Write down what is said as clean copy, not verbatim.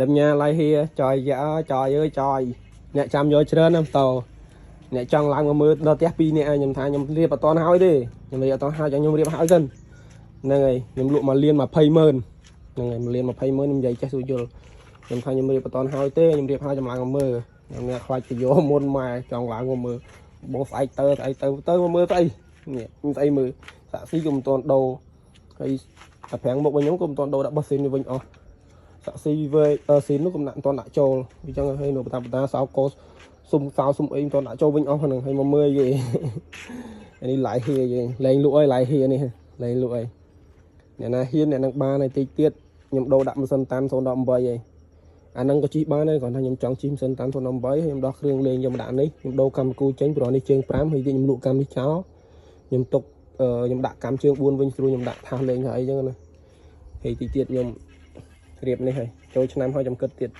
ដឹមញ៉ាឡៃហៀចយយ៉ាចយអើយចយអ្នកចាំយកច្រើនណាស់តោអ្នកចង់ឡើងមកមើលដល់ផ្ទះ2នាក់ហើយខ្ញុំថាខ្ញុំរៀបអត់តន់ហើយទេខ្ញុំរៀបអត់តន់ហើយចាំខ្ញុំរៀបហើយសិនហ្នឹងហើយខ្ញុំលក់1លាន20ម៉ឺនហ្នឹងហើយ1លាន20ម៉ឺនខ្ញុំនិយាយចេះស្រួលយល់ខ្ញុំថាខ្ញុំរៀបអត់តន់ហើយទេខ្ញុំរៀបហើយចាំឡើងមកមើលខ្ញុំអ្នកខ្លាចទៅយកមុនម៉ែចង់ឡើងមកមើលបងស្អែកទៅស្អែកទៅទៅមកមើលស្អីនេះស្អីមើលសាក់ស៊ីក៏មិនតន់ដូរហើយតែប្រាំងមុខវិញខ្ញុំក៏មិនតន់ដូរដាក់បោះស៊ីនវិញអស់ សាក់ស៊ីវេស៊ីននោះកំដាក់មិនតន់ដាក់ចូលអញ្ចឹងហើយនៅបតាបតាសោកោសុំសោសុំអីមិនតន់ដាក់ចូលវិញអស់ហ្នឹងហើយមកមើលយេ នេះឡាយហៀយើងលែងលក់អើយឡាយហៀនេះលែងលក់អីអ្នកណាហ៊ានអ្នកនឹងបានហើយតិចទៀតខ្ញុំដូរដាក់ម៉ាស៊ីនតាន់018ហើយអាហ្នឹងក៏ជិះបានដែរគ្រាន់តែខ្ញុំចង់ជិះម៉ាស៊ីនតាន់018ហើយខ្ញុំដោះគ្រឿងលេងយកមកដាក់នេះខ្ញុំដូរកម្មគូចេញព្រោះនេះជើង5ហើយទៀតខ្ញុំលក់កម្មនេះចោលខ្ញុំទុកខ្ញុំដាក់កម្មជើង4វិញស្រួលខ្ញុំដាក់ថាសលេងហើយអីចឹងណាហើយតិចទៀតខ្ញុំ រៀបនេះហើយចូលឆ្នាំហើយចាំគិតទៀត។